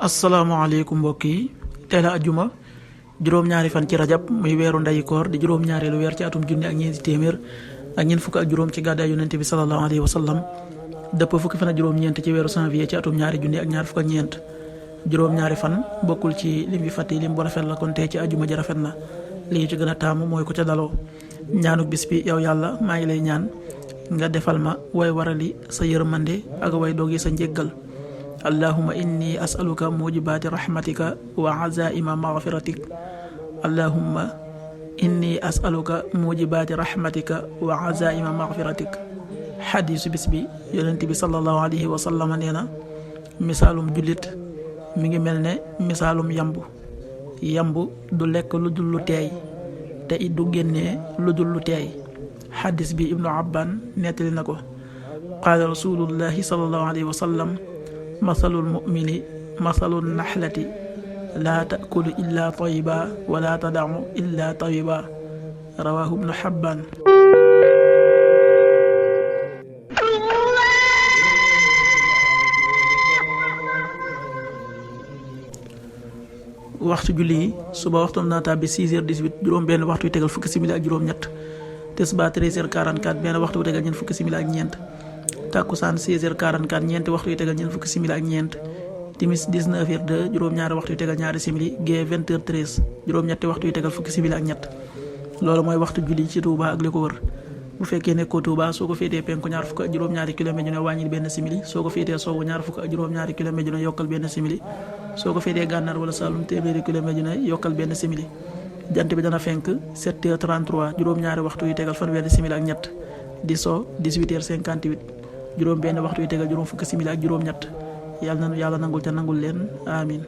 asalaamaaleykum mbokk yi tey la ajjuma juróom-ñaari fan ci rajab muy weeru ndeyi koor di juróom-ñaareelu weer ci atum junni ak ñeenti téeméer ak ñeent fukk ak juróom ci gàddaay yonente bi sallallahu alayhi wa sallam dëpp fukki fan ak juróom-ñeent ci weeru janvier ci atum ñaari junni ak ñaar fukk ak ñeent juróom-ñaari fan bokkul ci lim bi fàtte lim bu rafet la kon tey ci ajjuma ji rafet na li ñu ci gën a taamu mooy ko ca daloo ñaanuk bis bi yow yàlla maa ngi lay ñaan nga defal ma way warali sa yërmande ak way dogi sa njéggal allahumma inni as'aluka mujibaati rahmatika wa azaima maghfiratik allahumma inni as'aluka mujibaati rahmatika wa azaima maghfiratik xadiisu bis bi yonent bi sallallahu alayhi wa sallam nee na misaalum jullit mi ngi mel ne misaalum yamb du lekk lu dul lu teey te it du génnee lu dul lu teey xadiis bi ibnu abban nettali na ko qaala rasulullahi sallallahu alayhi wa sallam masalul mu'mini masalul naxlati laa taakulu illa tayiba wala tadamu illa tayiba rawahu ibnu xabbaan waxtu julli yi suba waxtum dana tàbbi 6h18 juróom benn waxtu yu tegal fukki simili ak juróom ñett tisbaar 13h44 benn waxtu yu tegal ñeent fukki simili ak ñeent takkusaan 16h44 ñeenti waxtu yu tegal ñeent fukki simili ak ñeent timis 19h02 juróom-ñaari waxtu yu tegal ñaari simili gee 20h13 juróom-ñetti waxtu yu tegal fukki simili ak ñett loolu mooy waxtu julli ci Touba ak li ko wër bu fekkee nekkoo Touba soo ko féetee penku ñaar fukk ak juróom-ñaari kilomètre ju ne wàññil benn simili soo ko féetee sowwu ñaar fukk ak juróom-ñaari kilomètre ju ne yokkal benn simili soo ko féetee gànnaar wala Saalum téeméeri kilomètre ju ne yokkal benn simili jant bi dana fenk 7h33 juróom-ñaari waxtu yu tegal fanweeri simili ak ñett di so 18h58 juróom benn waxtu yu tegal juróom fukki simili ak juróom ñett yàlla nangul te nangul leen amin